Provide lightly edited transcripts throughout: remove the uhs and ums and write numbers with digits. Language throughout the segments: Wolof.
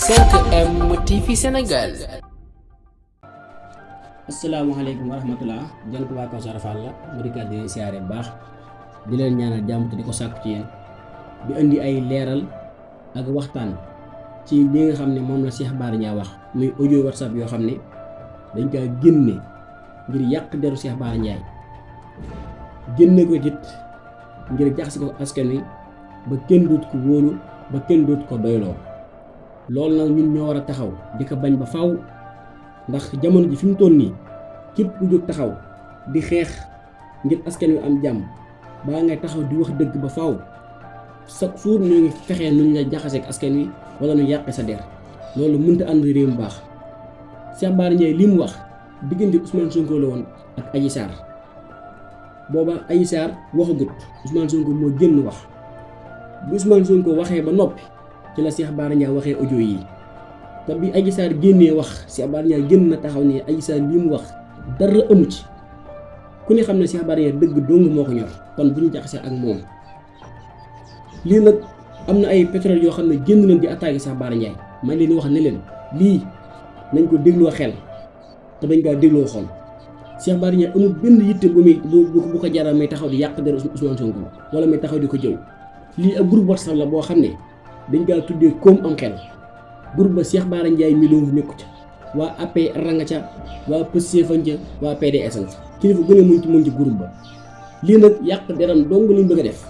5M TV Sénégal. asalaamaaleykum wa rahmatulah jant waa Kawsara Fall la mu dikkaat di leen siyaare bu baax di leen ñaanal jàmm te di ko sàkku ci yéen di indi ay leeral ak waxtaan ci li nga xam ne moom la Cheikh Bara Ndiaye wax muy audio WhatsApp yoo xam ne dañ kaa génne ngir yàq deru Cheikh Bara Ndiaye génne ko it ngir jaxase ko askan wi ba kenn dootu ko wóolu ba kenn dootu ko doyloo loolu nag ñun ñoo war a taxaw di ko bañ ba faw ndax jamono ji fi mu toll nii képp ku jóg taxaw di xeex ngir askan wi am jàmm baa ngay taxaw di wax dëgg ba faw chaque jour ñu ngi fexee nuñ la jaxaseek askan wi wala ñu yàqe sa der loolu mënta ànd réew mu baax. Cheikh Bara Ndiaye li mu wax diggante Ousmane Sonko la woon ak Adji Sarr booba Adji Sarr waxagut Ousmane Sonko moo génn wax bu Ousmane Sonko waxee ba noppi ci la Cheikh Bara Ndiaye waxee audio yi. te bi Adji Sarr génnee wax Cheikh Bara Ndiaye génn na taxaw ne Adji Sarr li mu wax dara amu ci ku ne xam ne Cheikh Bara Ndiaye dëgg dong moo ko ñor kon bu ñu jaxasee ak moom. lii nag am na ay pétrole yoo xam ne génn nañ di attaqué Cheikh Bara Ndiaye man leen di wax ne leen lii nañ ko dégloo xel te bañ kaa dégloo xol. Cheikh Bara Ndiaye amul benn yitte bu muy bu ko jaral may taxaw di yàq der Ousmane Sonko wala may taxaw di ko jëw. lii ak groupe WhatsApp la boo xam ne dañ kaa tuddee koom am xel. groupe ba Cheikh Bara Ndiaye mi loo nekku ca waa APR nga ca waa Pastef ca waa PDS ca kilifa gën a mën ci groupe ba lii nag yàq deram dong lañ bëgg a def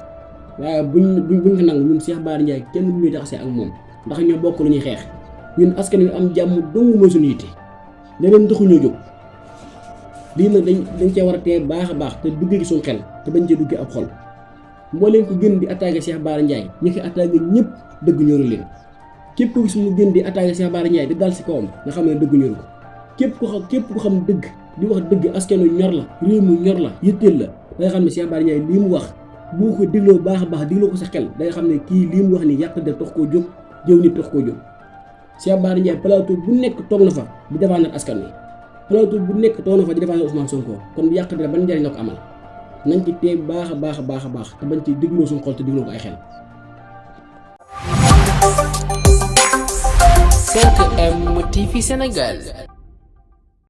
waaye buñ ko nangu ñun Cheikh Bara Ndiaye kenn du ñuy jaxasee ak moom ndax ñoo bokk lu ñuy xeex ñun askan wi am jàmm dong mooy suñu yitte leneen taxuñoo jóg. lii nag dañ cee war a tee baax a baax te duggee gi suñu xel te bañ cee duggee ab xol moo leen ko gën di attaqué Cheikh Bara Ndiaye ñi koy attaqué ñëpp dëgg ñoru leen. képp ku gis mu gën di attaqué Cheikh Bara Ndiaye di dal si kawam nga xam ne dëgg ñoru ko képp ku xam dëgg di wax dëgg askanu ñor la réew mu ñor la yitteel la da nga xam ne Cheikh Bara Ndiaye lii mu wax boo ko dégloo baax a baax dégloo ko sa xel da nga xam ne kii lii mu wax ni yàq de tax koo jóg jëw nit tax koo jóg. Cheikh Bara Ndiaye plateau bu nekk toog na fa di défendre askan wi plateau bu nekk toog na fa di défendre Ousmane Sonko kon yàq de ban njëriñ la ko amal nañ ci tee baax a baax a baax a baax te bañ ci dégloo suñu xol te dégloo ko ay xel. 5M TV Sénégal.